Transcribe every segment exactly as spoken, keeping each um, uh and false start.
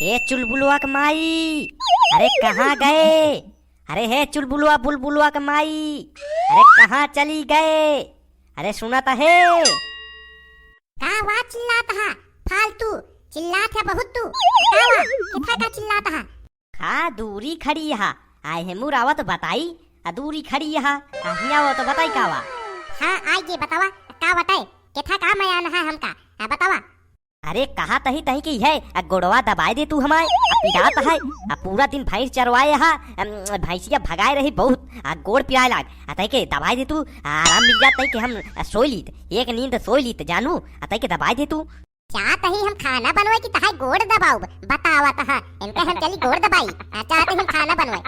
ए चुलबुलवा के माई, अरे कहाँ गए? अरे हे चुलबुलवा बुलबुलवा के माई, अरे कहाँ चली गए? अरे सुनत हे? का वा चिल्लात हा? फालतू चिल्लात है बहुत तू। का वा? किथा का चिल्लात हा? का दूरी खड़ी हा? आए हे मुरावत बताई, आ दूरी खड़ी हा, आ हियाँ आवत बताई का वा? हाँ, आइए बतावा, का बताए? किथा का मयान है हमका? हाँ, बतावा। अरे कहा तही तही की है, आ गोड़वा दबाए दे तू हमार, आ पिरात है, आ पूरा दिन भैंस चरवाए हा, अम, भैंसिया भगाए रही बहुत, आ गोड़ पिराए लाग, आ तही के दबाए दे तू, आ आराम मिल जात तही के हम, आ, सोई लीत, एक नींद सोई लीत जानू, आ तही के दबाए दे तू। चाहत ही हम खाना बनवाए कि तहार गोड़ दबाउब, बतावत हा, इनके हम चली गोड़ दबाई, आ चाहत ही हम खाना बनवाए।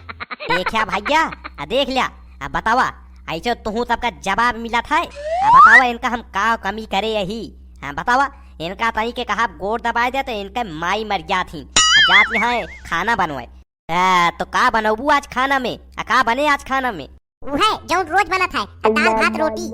देखा भैया, आ देख लिया, आ बतावा, ऐसे तुहू सबका जवाब मिलत है। आ बतावा, इनका हम का कमी करे यही? हाँ, बतावा, इनका तनी के कहा गोड़ दबाए दे तो इनके माई मर जात ही। आ जात यहाँ है खाना बनवाए। आ, तो का बनौबू आज खाना में? आ का बने आज खाना में? उहे जौन रोज बनत है, आ दाल भात रोटी।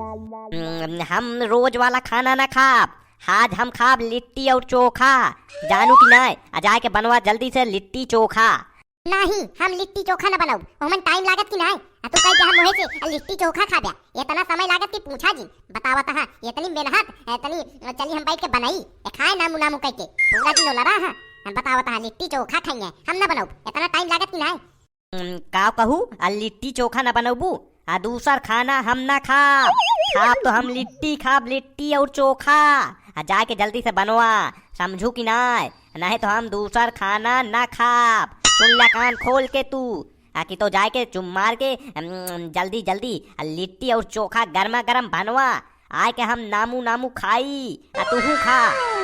हम्म, हम रोज वाला खाना ना खाब, आज हम खाब लिट्टी और चोखा। जानू कि नाय? आ जाए के बनवा जल्दी से लिट्टी चोखा। नाही, हम लिट्टी चोखा न बनउब, ओमन टाइम लागत कि नाय? आ तू कह के हम ओहे से लिट्टी चोखा खाब्या, इतना समय लागत कि पूछा जी। बतावत हा, इतनी मेहनत, इतनी चली हम बैठ के बनाई, ए खाए नामू नामू कह के, पूरा दिन ओलरा हा। हम बतावत हा लिट्टी चोखा खाइए, हम न बनउब, इतना टाइम लागत कि नाय? हम्म, का कहू, आ लिट्टी चोखा न बनउबू? आ दूसर खाना हम ना खाब, खाब तो हम लिट्टी खाब, लिट्टी और चोखा। आ जाके जल्दी से बनवा, समझू कि नाय? नाहीं तो हम दूसर खाना ना खाब। सुन ला कान खोल के तू, आ कि तो जाके चुप मार के, अम, जल्दी जल्दी, आ लिट्टी और चोखा गर्मा गर्म बनवा, आए के हम नामू नामू खाई, आ तूहू खा,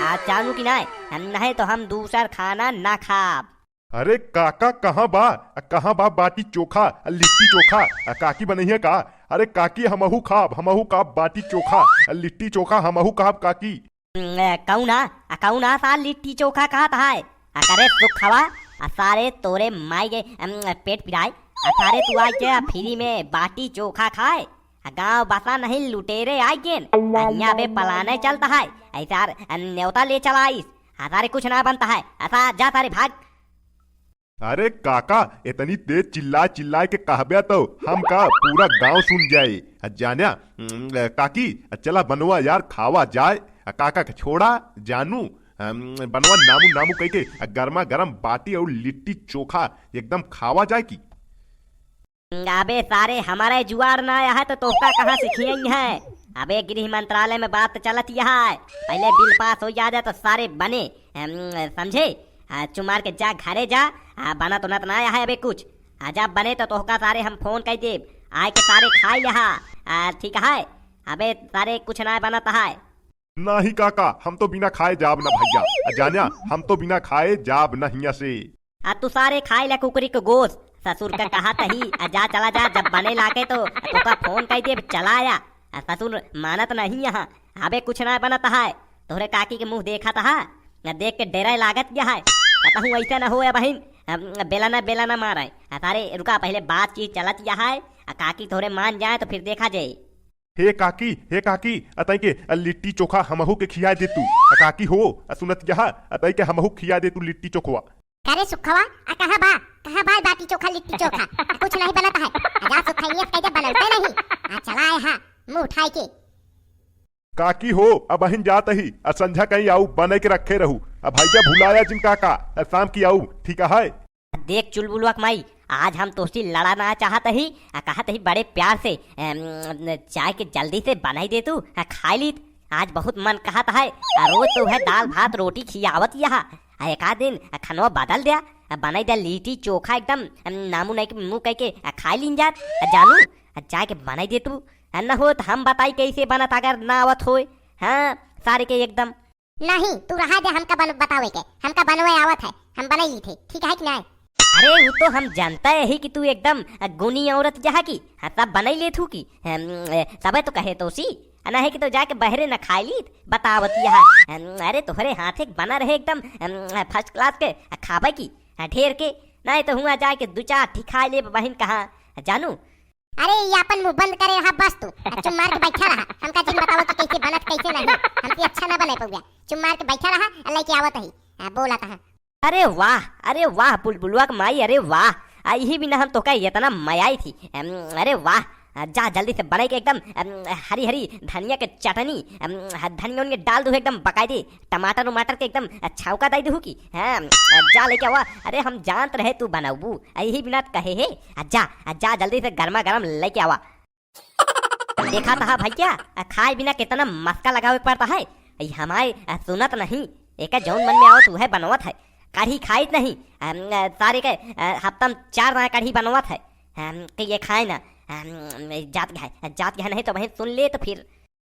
आ जानू कि नाय? हम, नाहीं तो हम दूसर खाना ना खाब। अरे काका, कहाँ बा? आ कहाँ बा बाटी चोखा, आ लिट्टी चोखा? आ काकी बनइहे का? अरे काकी, हमहू खाब, हमहू खाब बाटी चोखा, आ लिट्टी चोखा हमहू खाब काकी। हम्म, ए, कौन आ? आ कौन आ सार लिट्टी चोखा कहत है? आ करे सुखवा, आ सारे तोरे माई के, अम, पेट पिराए। आ सारे तू आज के फ्री में बाटी चोखा खाए। आ गाँव बसा नहीं लुटेरे आइ गेन। आ हियाँ बे पलाने चलत है। ऐसा न्योता ले चलाइस। आ सारे कुछ ना बनत है। ऐसा जा सारे भाग। अरे काका, इतनी तेज चिल्लाए चिल्लाए के कहब्या तो हम का पूरा गाँव सुन जाए। आ जान्या, हम्म, काकी, चला बनवा यार, खावा जाए। आ काका के छोड़ा, जानू, हम्म, बनवा नामू नामू कह के, आ गर्मा गर्म बाटी और लिट्टी चोखा एकदम खावा जाए की। अबे सारे, हमारे जुआर ना आया है तो तोहका कहाँ से खियाई है? अबे गृह मंत्रालय में बात चलत यह है, पहले बिल पास हो जाए तो सारे बने, हम, समझे? आ, चुमार के जा घरे जा, आ, बनत उनत ना आया है अबे कुछ। आ, जब बने तो तोहका सारे हम फोन कर देब, आए के सारे खाई लिहा। आ, ठीक है, अबे सारे कुछ ना बनत है। नाही काका, हम तो बिना खाए जाब ना भैया। आ जान्या, हम तो बिना खाए जाब ना हियाँ से। आ तू सारे खाए ले कुकरी के गोस, ससुर का कहा तही, आ जा चला जा, जब बने लागे तो तोका फोन कर देब, चला आया। आ ससुर मानत नहीं यहाँ, अबे कुछ ना बनत है, तोहरे काकी के मुँह देखत हा, आ देख के डेरे लागत गया है, कतहूँ ऐसे न होए बहिन, आ बेला ना, बेला ना मारे। आ सारे रुका, पहले बातचीत चलत यह है, आ काकी तोहरे मान जाए तो फिर देखा जाए। हे काकी, हे काकी, अतई के, अ, लिट्टी चोखा हमहू के खिया दे तू। अ, काकी हो, अ, सुनत यहा, अतई के हमहू खिया दे तू लिट्टी चोखवा। का रे सुखवा, आ कहाँ बा? कहाँ बा बाटी चोखा, लिट्टी चोखा? आ कुछ नहीं बनत है। आ जा सुखैनिया कह दे बनौते नहीं। आ चला आए हा, मुँह उठाए के। काकी हो, अबहिन जात ही, अ, संझा कहीं आऊ, बने के रखे रहू। अ, भैया भुलाया जिन काका, अ, शाम की आऊ, ठीक है? देख चुलबुलवा के माई, आज हम तोसी लड़ा ना चाहत ही, आ कहत ही बड़े प्यार से, एम, चाय के जल्दी से बनाई दे तू, आ खाई लीत। आज बहुत मन कहत है, आ रोज तो है दाल भात रोटी खियावत यहा, आ एक आध दिन, आ खनवा बदल द्या, आ बनाई द्या लिट्टी चोखा एकदम, एम, नामू नहीं के मुँह कह के, आ खाई लीन जात, आ जानू, आ जाके बनाई दे तू, आ न हो तो हम बताई कैसे बनत अगर ना आवत होए, हाँ, सारे के एकदम। नहीं, तू रहा दे, हमका बन-, बतावे के, हमका बनवे आवत है, हम बनाई लीत है, ठीक है कि नाय? अरे, वो तो हम जानता ही कि तू एकदम, अ, गुनी औरत जहा की, हाँ, सब बनाई लेत हूँ की, हम, ए, सबे तो कहे तोसी, अ, नहीं कि तो जाके बहरे न खाई लीत, बतावत यहा, हम, अरे, तोहरे हाथे के बना रहे एकदम, हम, first class के, अ, खाबे की, अ, ढेर के, नहीं तो हुआ जाके दू चार ठी खाई लेब बहिन कहाँ, जानू, अरे, ई आपन मुँह बंद करे रहा बस तू। आ चुप मार के बैठा रहा। हमका जिन बतावा कि कैसे बनत, कैसे नहीं। हमसे अच्छा ना बने पउबे। चुप मार के बैठा रहा, आ लइके आवत ही। आ, बोलत हा। अरे वाह, अरे वाह, बुलबुलवा के माई, अरे वाह। आ, यही बिना हम तोका इतना मयाई थी। अम, अरे वाह, आ, जा जल्दी से बनाई के एकदम, अम, हरी हरी धनिया के चटनी, अम, ह-, धनिया उनिया डाल दू एकदम बकायदे, टमाटर उमाटर के एकदम, आ, छौंका दे दू की। हाँ, आ, जा लेके आवा। अरे हम जानत रहे तू बनौबू, आ, यही बिना कहे है। आ, जा, आ, जा जल्दी से गर्मा गर्म लेके आवा। देखा तहा भैया, आ, खाए बिना कितना मस्का लगावे के पड़ता है। ई हमारे, आ, सुनत नहीं, एका जौन मन में आवत उहे बनवत है। कढ़ी खाइत नहीं, अम, आ, सारे के, आ, हफ्ता में चार दाना कढ़ी बनवत है। अम, कि ये खाए ना, अम, जात गया है, जात गया है नहीं तो वहीं सुन ले तो फिर।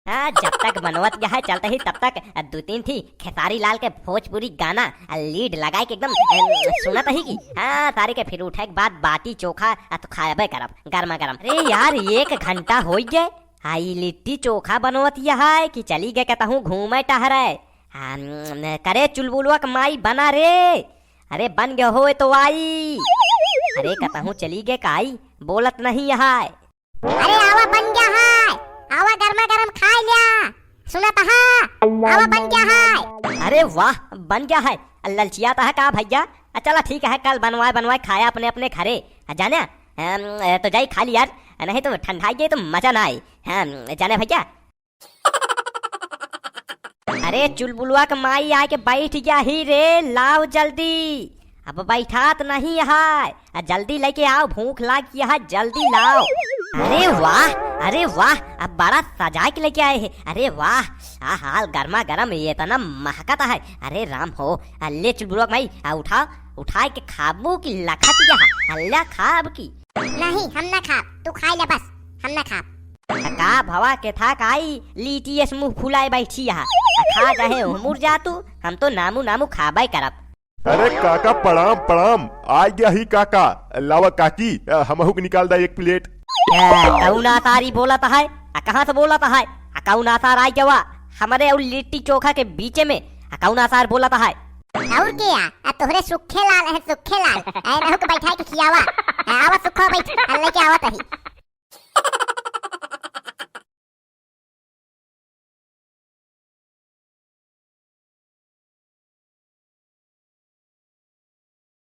हाँ, जब तक बनवत गया है चलत ही तब तक, आ, दू तीन ठी खेसारी लाल के भोजपुरी गाना, आ, lead लगाए के एकदम, अम, सुनत ही की। हाँ, सारे के फिर उठे के बाद बाटी चोखा, आ, तो खाबे करब। गरमा गरम। अरे यार, एक घंटा होइ गए, आ ई लिट्टी चोखा बनवत है कि चली गए कतहूँ घूमे टहरे? आ, न, करे चुलबुलवा के माई बना रे। अरे बन गए होए तो आई। अरे कतहूँ चली गए का आई? बोलत नहीं है। अरे आवा बन गया है, आवा गरमा गरम खाए लिया। सुनत हा, आवा बन गया है। अरे वाह, बन गया है। ललचियात हा का भैया? आ, चला ठीक है, कल बनवाए बनवाए खाया अपने अपने घरे। आ, जाने, अम, ए, तो जाई खा ली यार, नहीं तो ठंडा गए तो मजा ना आए। हाँ, जाने भैया। अरे चुलबुलवा के माई आके बैठ गया ही रे, लाओ जल्दी। अब बैठात नहीं है, आ, जल्दी लेके आओ, भूख लाग गया है, जल्दी लाओ। अरे वाह, अरे वाह, अब बड़ा सजा के लेके आए हैं। अरे वाह, आ हाल गर्मा गर्म ये इतना महकता है। अरे राम हो, आ, ले चुलबुलवा के माई, आ, उठा, उठाए के खाबू की लखत गया है, हल्ला खाब की। नहीं, हम ना खाब, तू खाई ले बस, हम ना खाब। आ, का भवा के था काई, लीटी एस मुँह फुलाए बैठी है, आ, खा जाहे उहमुर जा तू, हम तो नामू नामू खाबे करब। अरे काका प्रणाम, प्रणाम। आ गया ही काका। लावा काकी, अ, हमहू के निकाल दा एक plate। ए, कौन आसारी बोलत है? आ, कहाँ से बोलत है? आ, कौन आसार आ गवा? हमरे और लिट्टी चोखा के बीचे में, आ, कौन आसार बोलत है? और क्या? आ, तोहरे सुखे लाल है, सुखे लाल। ए, हमहू के बैठाए के खियावा। ए, आवा सुखो बैठ, आ, लेके आवत ही।